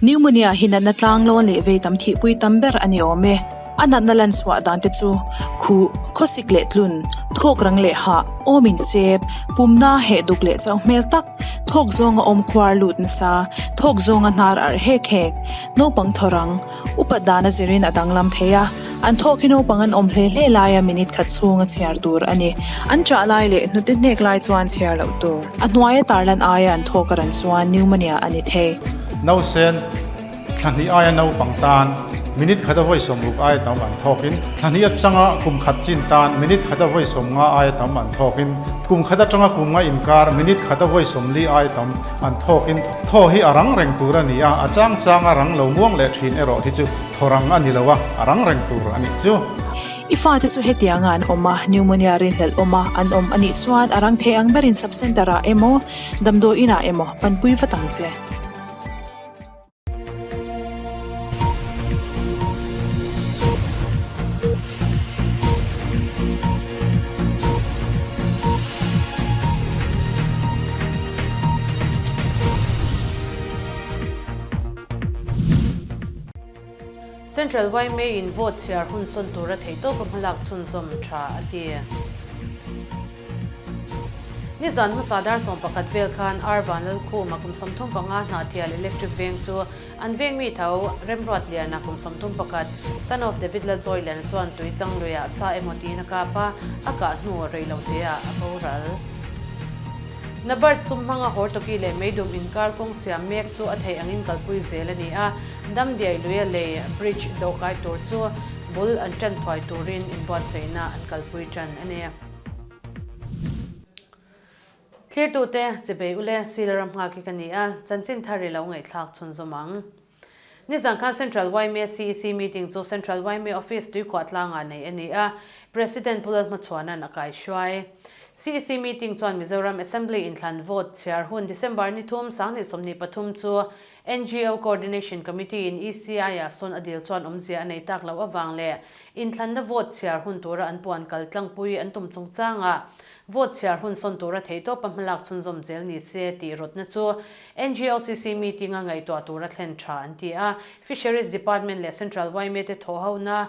Pneumonia hi natna tlanglawn leh vei tam thihpui tam ber a ni awm e. A natna lan chhuah dan te chu khuh, khawsik leh tlun, thawk rang leh hah, awm insep, pumna heh duk leh chauh hmel tak, thawk zawnga awm khuar lut nasa, thawk zawnga hnar arh hek hek, naupang thaw rang, upat dan a zirin a danglam thei a, an thawk hi naupang an awm hle hle laia minute khat chhunga chhiar tur a ni. An chah lai leh hnute hnek lai chuan chhiar loh tur. A hnuaia tarlan aia an thawk a ran chuan pneumonia a ni thei. Nausen thla hnih aia naupang tan minute khat a vawi sawmruk aia tam an thawkin, thla hnih atanga kum khat chin tan minute khat a vawi sawmnga aia tam an thawkin, kum khat atanga kum nga inkar minute khat a vawi sawmli aia tam an thawkin thaw hi a rang reng tur a ni a, a chang chang a rang lo muang leh thin erawh hi chu thaw rang a ni lo a, a rang reng tur a nih chu. I fate chu hetianga an awm a, pneumonia rinhlelh awm a an awm a nih chuan a rang thei ang berin sub-centre ah emaw, damdawi inah emaw panpui vat ang che. Central yma in vote chhiar hun sawn tura theihtawpa hmalak chhunzawm tha a ti. Nizan hmasa dar 11 vel khan Ar Vanlalkhuma kum 35 Hnahthial Electric Veng chu an veng mi tho Remruat Liana kum 31 son of David Lalchawiliana chuan tui chang luiah sa emaw tiin a kap a, a kah hnu rei lo teah a boral. Nabard sum hmanga Hortoki leh Meidum inkar kawng siam mek chu a theih angin kalpui zel a ni a, Damdiai luia lei bridge dawhkai tur chu bul an tan thuai turin inbuatsaihna an kalpui tan a ni. Thlirtute, Chibei ule, Sila ram nghak hi ka ni a, chanchin thar i lo ngaihthlak chhunzawm ang. Nizan khan Central yma CEC meeting chu Central yma Office tuikhuah tlangah neih a ni a, President Pu Lalhmachhuana'n a kaihruai. CEC meeting chuan Mizoram Assembly inthlan vote chhiar hun December ni thum, 2023 chu NGO Coordination Committee in ECI-ah sawn a dil chuan awmzia a nei tak loh avang leh inthlanna vote chhiar hun tura an puan kal tlangpui an tum chungchangah vote chhiar hun sawn tura theihtawpa hmalak chhunzawm zel ni se tih rawtna chu NGOCC meeting-a ngaihtuah tura thlen tha an ti a. Fisheries Department leh Central yma te thawhhona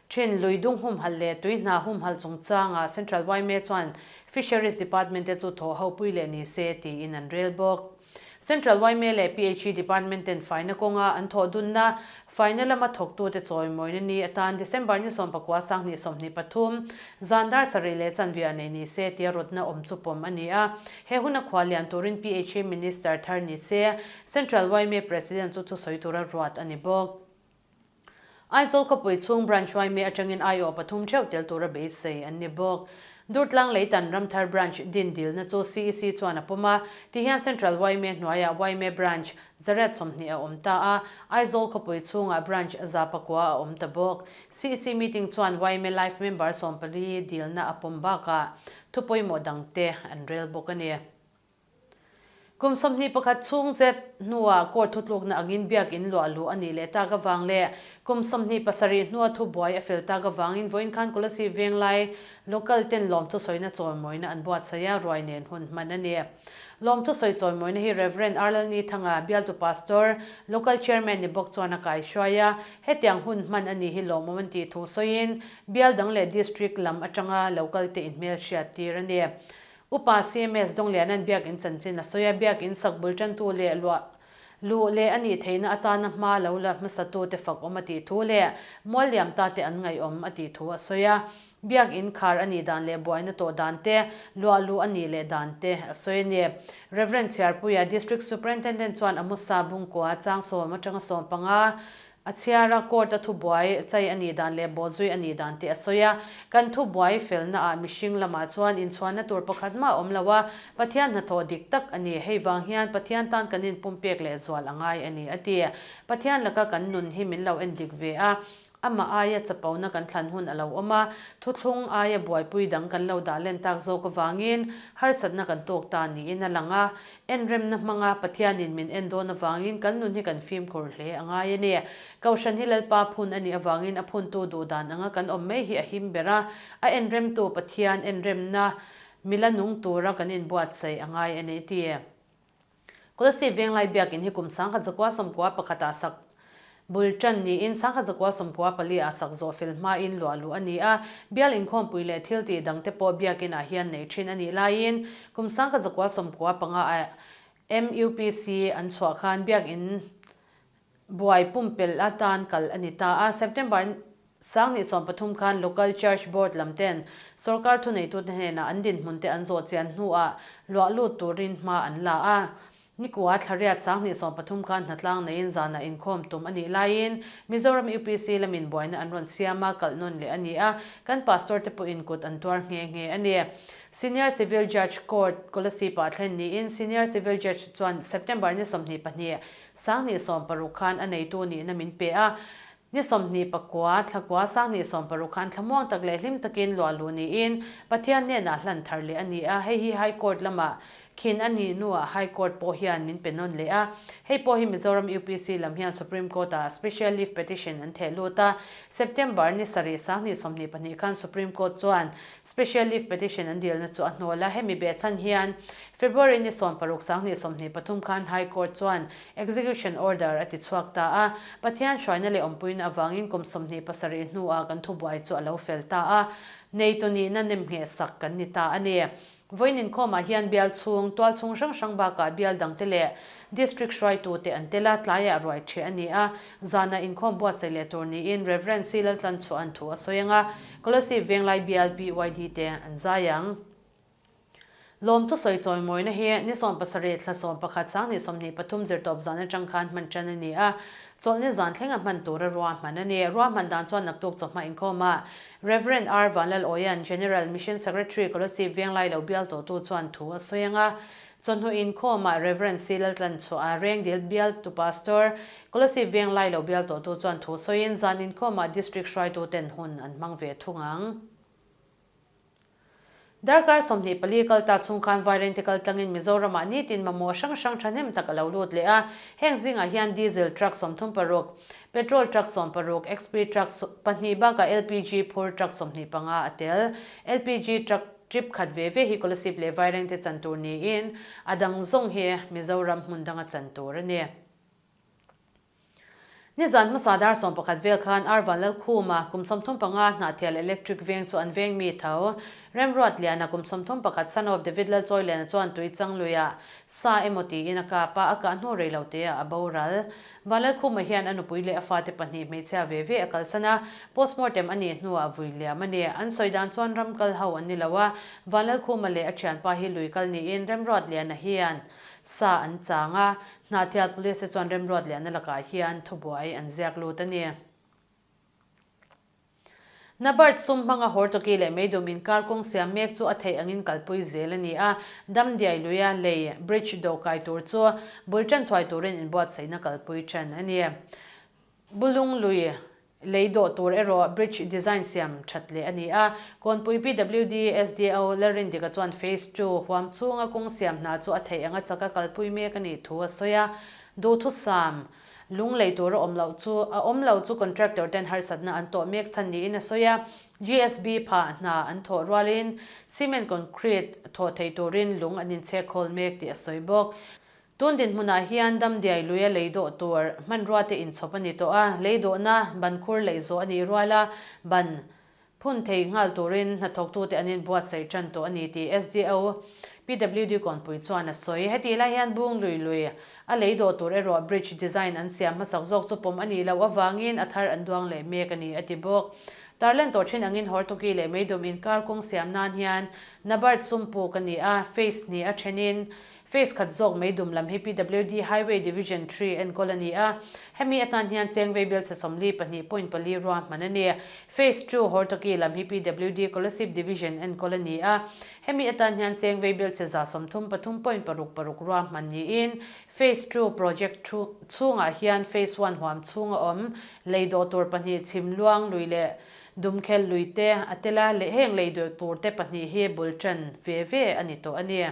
thin lui dung humhalh leh tui hna humhalh chungchangah Central yma chuan Fisheries Department te chu thawhhopui leh ni se tiin an rel bawk. Central yma leh PHE Department ten faina kawnga an thawh dunna, faina lama thawktute chawimawina ni atan December ni 19 2023, zan dar sarih leh chanve nei ni se tia rawtna awm chu pawm a ni a. He huna khua lian turin PHE Minister thar ni se, Central yma President chu thusawi tura ruat a ni bawk. Aizawl khawpui chhung Branch yma atangin aiawh pathum theuh tel tura beisei an ni bawk. Durtlang Leitan Ramthar Branch din dilna chu CEC chuan a pawm a, tihian Central yma hnuaiah yma Branch zariat 20 a awm ta a, Aizawl khawpui chhungah Branch 109 a awm ta bawk. CEC meeting chuan yma Life Member 14 dilna a pawm bakah thu pawimawh dangte an rel bawk a ni. Kum 21 chhung zet hnuah court thutlukna angin biakin luah luh a nih leh tak avang leh kum 27 hnua thubuai a fel tak avangin vawiin khan Kolasib Venglai local ten lawmthusawina chawimawina an buatsaih a, ruai nen hun hman a ni. Lawmthusawi chawimawina hi Rev. Arlalni Thanga, bialtu pastor, local chairman ni bawk chuan a kaihruai a, hetiang hun hman a ni hi lawmawm an tih thu sawiin bial dang leh district lam atanga local te inhmelhriat tir a ni. Upa CMS Dawngliana'n biakinn chanchin a sawi a, biakinn sak bul tantu leh luah luh leh a nih theihna atana hma lo la hmasatute fak awm a tih thu leh mual liam ta te an ngaihawm a tih thu a sawi a. Biakinn khar a nih dan leh buaina tawh dan te, luah luh a nih leh dan te a sawi a ni. Rev. Chhiarpuia, District Superintendent chuan Amosa Bungkua chang sawm atanga 15, A chhiar a, court a thubuai chai a nih dan leh bawhzui a nih dan te a sawi a. Kan thubuai felna ah mihring lamah chuan inchhuanna tur pakhat mah a awm lo a, Pathian hnathawh dik tak a ni. Hei vang hian Pathian tan kan inpumpek leh zual a ngai a ni, a ti. Pathian laka kan nun hi min lo en dik ve a, amah aia chapona kan thlan hun a lo awm a, thuthlung aia buaipui dang kan lo dah len tak zawk avangin harsatna kan tawk ta niin a lang a. Enremna hmanga Pathianin min en dawn avangin kan nun hi kan fimkhur hle a ngai a ni. Kohhran hi Lalpa phun a nih avangin a phuntu duhdan anga kan awm mai hi a him ber a, a enremtu Pathian enremna mila nung tura kan inbuatsaih a ngai a ni ti. Kolasib Venglai Biakin hi kum 1991 ah sak bul tan niin 1994 ah sak zawh fel hmain luah luh a ni a. Bial inkhawmpui leh thil tih dangte pawh biakin ah hian neih thin a nih laiin kum 1995 ah MUPC an chhuah khan biakin Buai pumpelh atan kal a ni ta a, September 2013 khan Local Church Board lam ten sorkar thuneitute hnenah an dinhmun te an zawh chian hnuah luah lut turin hma an la a. Nikua thlariat 2013 khan hnatlang neiin zanah inkhawm tum a nih laiin Mizoram UPC lamin buaina an rawn siam a, kalh nawn leh a ni a, kan pastor te pawhin kut an tuar nghe nghe a ni. Senior Civil Judge Court Kolasib-ah thlen niin Senior Civil Judge chuan September ni 22, 2016 khan a neitu nihna min pe a, ni 29 thlakua 2016 khan thlamuang tak leh hlim takin luah luh niin Pathian hnenah hlan thar leh a ni a, hei hi High Court lamah khin a nih hnuah High Court pawh hian min pe nawn leh a, hei pawh hi Mizoram UPC lam hian Supreme Court-ah Special Leave Petition an theh lut a, September ni sarih 2022 khan Supreme Court chuan Special Leave Petition an dilna chu a hnawl a, hemi behchhan hian February ni 16 2023 khan High Court chuan Execution Order a ti chhuak ta a, Pathian hruaina leh awmpuina avangin kum 27 hnuah kan thubuai chu a lo fel ta a, neitu nihna nemngheh sak kan ni ta a ni. Vawiin inkhawmah hian bial chhung, tual chhung hrang hrang bakah bial dangte leh District hruaitute an tel a, tlaiah ruai ṭheh a ni a, zanah inkhawm buatsaih leh tur niin Rev. C. Laltlanchhuahan thu a sawi ang a, Kolasib Venglai bial PYD te an zai ang. Lawmthu sawi chawimawina hi ni 17 thla 11 2023 zirtawp zan atang khan hman ṭan a ni a, chawlhni zan thlenga hman tura ruahman a ni. Ruahman dan chuan naktuk chawhma inkhawmah Rev. R. Vanlalawian, General Mission Secretary Kolasib Venglai lo bial tawhtu chuan thu a sawi ang a, Chawhnu inkhawmah Rev. C. Laltlanchhuah, Rengdil bialtu Pastor, Kolasib Venglai lo bial tawhtu chuan thu sawiin zan inkhawmah District hruaituten hun an hmang ve thung ang. Darkar 24 kal ta chhung khan Vairengte kal tlangin Mizoramah nitin mamawh hrang hrang thahnem tak a lo lut leh a. Heng zingah hian Diesel truck 36, Petrol truck 16, XP truck pahnih bakah LPG phur truck 25 a tel. LPG truck trip khat ve ve hi Kolasib leh Vairengte chan tur niin a dang zawng hi Mizoram hmun danga chan tur a ni. Nizan hmasa dar 11 vel khan Arvan Lalkhuma kum 35 Hnahthial Electric veng chu an veng mi tho. Remruat Liana kum 31 son of David Lalchawi Liana chuan tui chang luiah sa emaw tiin a kap a, a kah hnu rei lo teah a boral. Vanlalkhuma hian a nupui leh a fate pahnih hmeichhia ve ve a kalsan a, postmortem a nih hnuah vui liam a ni. An sawi dan chuan ram kal ho an ni lo a, Vanlalkhuma leh a thianpa hi lui kal niin Remruat Liana hian sa an chang a, Hnahthial Police te chuan Remruat Liana lakah hian thubuai an ziak lut a ni. NABARD sum hmanga Hortoki leh Meidum inkar kawng siam mek chu a theih angin kalpui zel a ni a, Damdiai luia lei, bridge, dawhkai tur chu bul tan thuai turin inbuatsaihna kalpui tan a ni. Bulung lui lei dawh tur erawh bridge design siam that leh a ni a, Kawnpui PWD SDO Lalrindika chuan Phase Two huam chhunga kawng siam hna chu a theih anga chaka kalpui mek a nih thu a sawi a, duhthusam lung lei tur a awm loh chu a awm lo chu contractor ten harsatna an tawh mek chhan niin a sawi a, GSB phah hna an thawh rualin cement concrete thawh thei turin lung an inchhek khawl mek tih a sawi bawk. Tun dinhmunah hian Damdiai luia lei dawh tur hmanrua te inchhawp a ni tawh a, lei dawhna ban khur leih zawh a nih rual a, ban phun thei nghal turin hnathawktute an inbuatsaih tan tawh a ni tih SDO PWD Kawnpui chuan a sawi. Hetih lai hian bung lui lui a lei dawh tur erawh bridge design an siam hmasak zawk chu pawm a nih loh avangin a thar an duang leh mek a ni a ti bawk. Tarlan tawh thin angin Hortoki leh Meidum inkar kawng siam nan hian NABARD sum puk a ni a, phase hnih a thenin Phase khat zawk mai dum lam hi PWD Highway Division Three enkawl a ni a, hemi atan hian Chengvei bialchhe 42 point pali ruahman a ni. Phase Two Hortoki lam hi PWD Kolasib Division enkawl a ni a, hemi atan hian Chengvei bialchhe 33 point paruk paruk ruahman niin Phase Two project chhungah hian Phase One huam chhunga awm lei dawh tur pahnih chhim luang lui leh dumkhel lui te a tel a, leh heng lei dawh tur te pahnih hi bul tan ve ve a ni tawh a ni.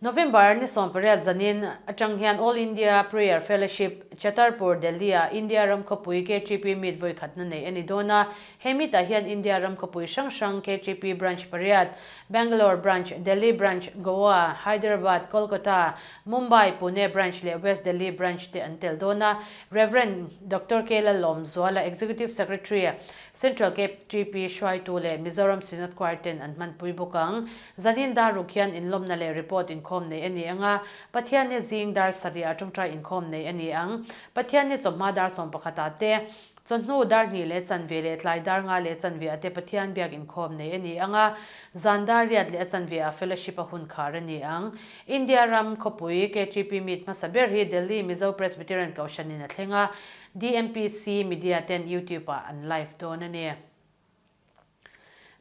November ni 18 zanin atang hian All India Prayer Fellowship. Chhatarpur, Delhi-ah India ram khawpui KTP Meet vawi khatna neih a ni dawn a. He meet-ah hian India ram khawpui hrang hrang KTP Branch pariat, Bangalore Branch, Delhi Branch, Goa, Hyderabad, Kolkata, Mumbai, Pune Branch leh West Delhi Branch te an tel dawn a. Rev. Doctor K. Lalawmzuala, Executive Secretary, Central KTP hruaitu leh Mizoram Synod Choir ten an hmanpui bawk ang. Zanin dar ruk hian inlawmna leh report inkhawm nei a ni ang a, Pathianni zing dar sarih ah tawngtai inkhawm nei a ni ang. Pathianni chawhma dar chawm pakhatah te, chawhnu dar hnih leh chanve leh tlai dar nga leh chanve ah te Pathian biak inkhawm nei a ni ang a, zan dar riat leh a chanve ah fellowship a hun khar a ni ang. India ram khawpui KTP meet hmasa ber hi Delhi Mizo Presbyterian Kohhranin a thleng a, DMPC media ten YouTube ah an live dawn a ni.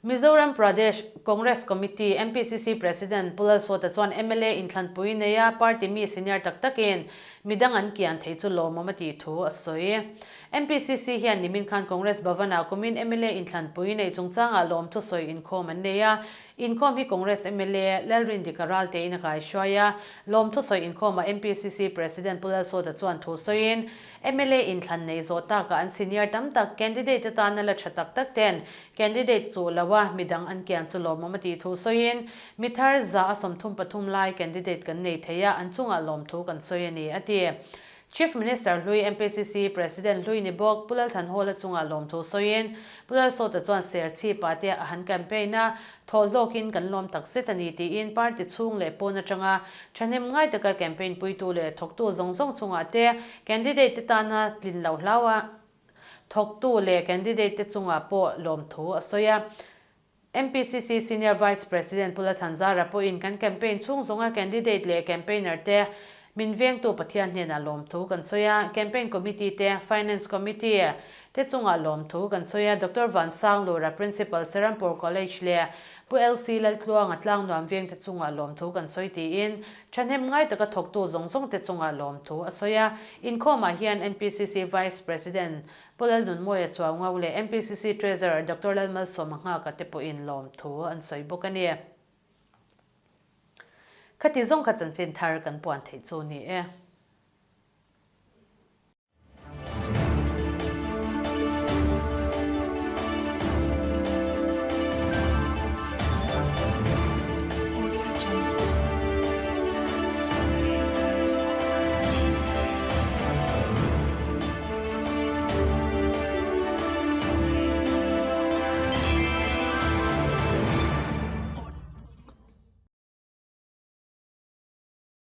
Mizoram Pradesh Congress Committee, MPCC, President Pu Lalsawta chuan mla inthlanpui neia party mi senior tak takin midang an kian thei chu lawmawm a tih thu a sawi. MPCC hian nimin khan Congress Bhavan-ah kumin mla inthlanpui neih chungchangah lawmthu sawi inkhawm an nei a. Inkhawm hi Congress mla Lalrindika Raltein a kaihruai a. Lawmthu sawi inkhawmah MPCC President Pu Lalsawta chuan thu sawiin, Mla inthlan nei zawh takah an senior tam tak candidate atana la tha tak tak ten candidate chuh lo a midang an kian chu lawmawm a tih thu sawiin mi thar za a 33 lai candidate kan nei thei a an chungah lawmthu kan sawi a ni a ti. Chief Minister hlui MPCC President hlui ni bawk Pu Lalthanhawla chungah lawmthu sawiin Pu Lalsawta chuan Serchhipa te a han campaign a Thawhlawkin kan lawm tak zet a ni tiin party chhung leh pawn atanga thahnem ngai taka campaign puitu leh thawktu zawng zawng chungah te candidate te tana tlin loh hlau a thawktu leh candidate te chungah pawh lawmthu a sawi a. MPCC Senior Vice President Pu Lathanzara pawhin kan campaign chhung zawnga candidate leh campaigner te Min vengtu Pathian hnenah lawmthu kan sawi a, Campaign Committee te, Finance Committee te chungah lawmthu kan sawi a, Doctor Vansanglura, Principal, Serampore College leh Pu LC Laltluanga Tlangnuam vengte chungah lawmthu kan sawi tiin thahnem ngai taka thawktu zawng zawng te chungah lawmthu a sawi a. Inkhawmah hian MPCC Vice President Pu Lalnunmawia Chuaungau leh MPCC Treasurer Doctor Lalmalsawma Nghaka te pawhin lawmthu an sawi bawk a ni. Khati zawng kha chanchin thar kan puan theih chu ni e.